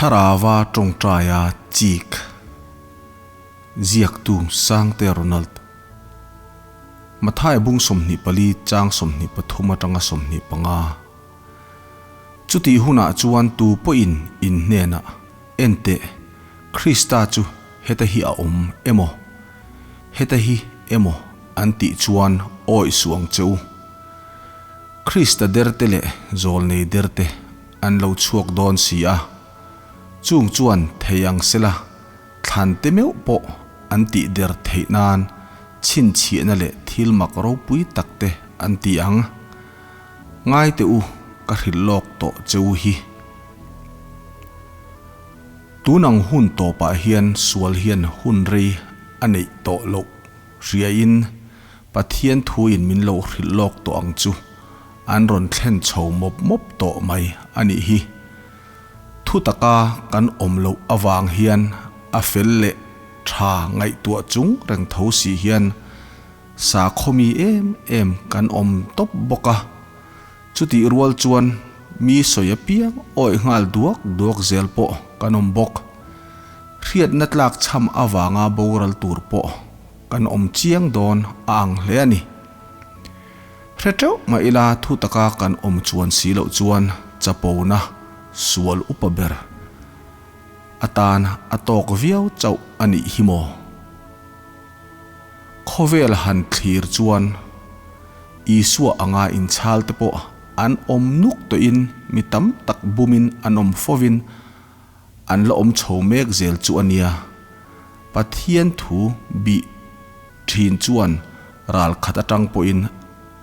Thlarauva tawngtaia chik ziaktu Sangte Ronald. Mathai bung 24 chang 23 atanga 25. Chutih hunah chuan tu pawhin in hnenah, Enteh, Krista chu heta hi a awm emaw, heta hi emaw an tih chuan awih suh ang che u. Krista derte leh zawlnei derte an lo chhuak dawn si a, chung chuan thei ang sela thlan te meuh pawh an tih der theih nan chhinchhiahna leh thil mak ropui tak te an ti ang. Ngai teh u, ka hrilh lawk tawh che u hi. Tun ang hun tawpah hian sual hian hun rei a neih tawh loh hriain Pathian thuin min lo hrilh lawk tawh ang chu an rawn thlen chho mawp mawp tawh mai a nih hi. Thu taka kan awm loh avang hian a fel leh tha ngaihtuah chung reng tho si hian sakhawmi em em kan awm tawp bawk a. Chutih rual chuan mi sawi apiang awih nghal duak duak zel pawh kan awm bawk. Hriatna tlak chham avanga boral tur pawh kan awm chiang dawn a ang hle a ni. Hre teuh mah ila thu taka kan awm chuan si loh chuan chapona sual upa ber atan a tawk viau chauh a nih hi maw? Khawvel han thlir chuan Isua anga inchhal te pawh an awm nuk tawhin mi tam tak bumin an awm fovin an la awm chho mek zel chu a nia. Pathian thu bih thin chuan ral khat atang pawhin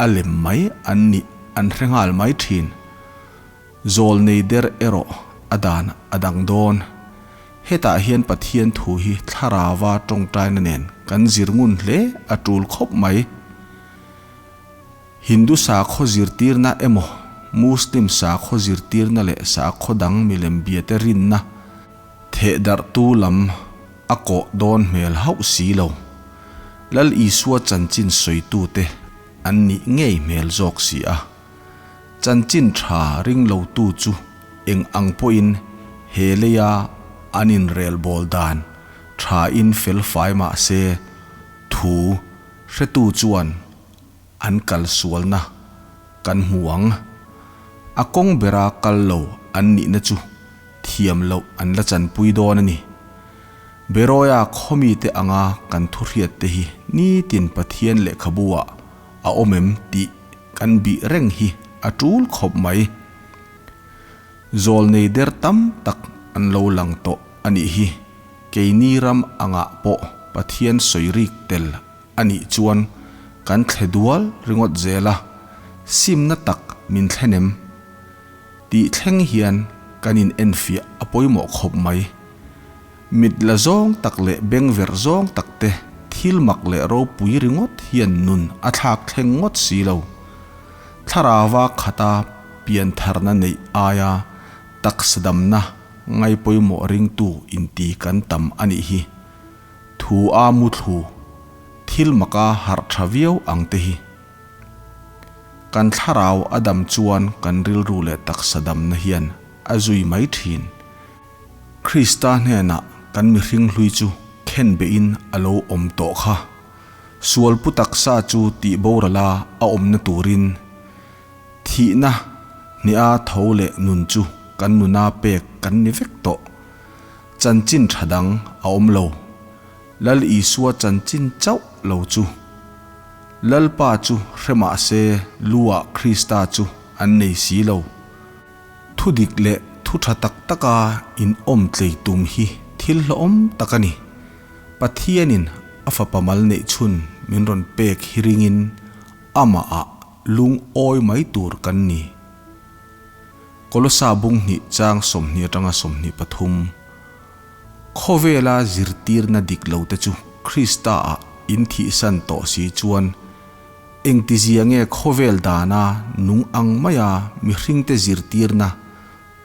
a lem mai an nih an hre nghal mai thin. Zawl nei der erawh a dan a dang dawn. Hetah hian Pathian thu hi thlarauva tawngtaina nen kan zir ngun hle a tul khawp mai. Hindu sakhaw zirtirna emaw, Muslim sakhaw zirtirna leh sakhaw dang milem biate rinna thehdarhtu lam a kawh dawn hmel hauh si lo. Lal Isua chanchin sawitute an nih ngei hmel zawk si a. Chanchin tha ring lotu chu eng ang pawhin he leia an inrelbawl dan thain felfai mah se thu hretu chuan An kal sualna kan hmu ang. A kawng bera kal lo an nihna chu thiam loh an la chanpui dawn a ni. Beroia khawmite anga kan thu hriatte hi nitin Pathian lehkhabu ah a awm em tih kan bih reng hi a tul khawp mai. Zawlnei der tam tak an lo lang tawh a nih hi. Keini ram angah pawh Pathian sawi rik tel A nih chuan kan thle dual ringawt zel a, simna tak min thlen em? Tih thleng hian kan in enfiah a pawimawh khawp mai. Mit la zawng tak leh beng verh zawng tak te thil mak leh ropui ringawt hian nun a thlak thleng ngawt si lo. Thlarauva khata piantharna neih aia taksa damna ngai pawimawh ringtu inti kan tam a nih hi. Thu a mu thlu, thil maka harh tha viau ang te hi. Kan thlarau a dam chuan kan rilru leh taksa damna hian a zui mai thin. Krista hnenah kan mihring hlui chu khen behin a lo awm tawh kha. Sual pu taksa chu tih borala a awmna turin thihna hniha tho leh nun chu kan nuna pek kan ni vek tawh. Chanchin tha dang a awm lo. Lal Isua chanchin chauh lo chu. Lalpa chu hre mah se lu-ah Krista chu an nei si lo. Thu dik leh thu tha tak taka in awm tlei tum hi thil hlawhawm tak a ni. Pathianin a fapa mal neih chhun min rawn pek hi ringin amahah lungawi mai tur kan ni. Kolosa bung hnih chang 20 atanga 23, Khawvela zirtirna dik lo te chu Krista ah in thihsan tawh si chuan engtizia nge khawvel dana nung ang maia mihringte zirtirna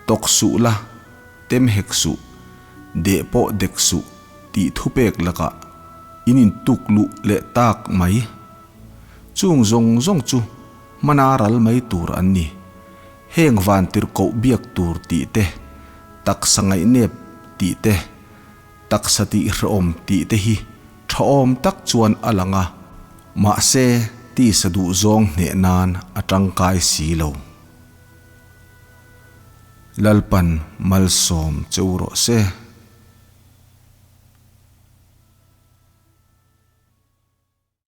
tawk suh la, tem hek suh, deh pawh dek suh tih thupek lakah in intuk luh leh tak mai. Chung zawng zawng chu hmana ral mai tur an ni. Heng vantirhkoh biak tur tih te, Taksa ngaihnep tih te, taksa tihhrehawm tih te hi thahawm tak chuan a lang a, mahse tisa duhzawng hneh nan a tangkai si lo. Lalpan malsawm cheu rawh se.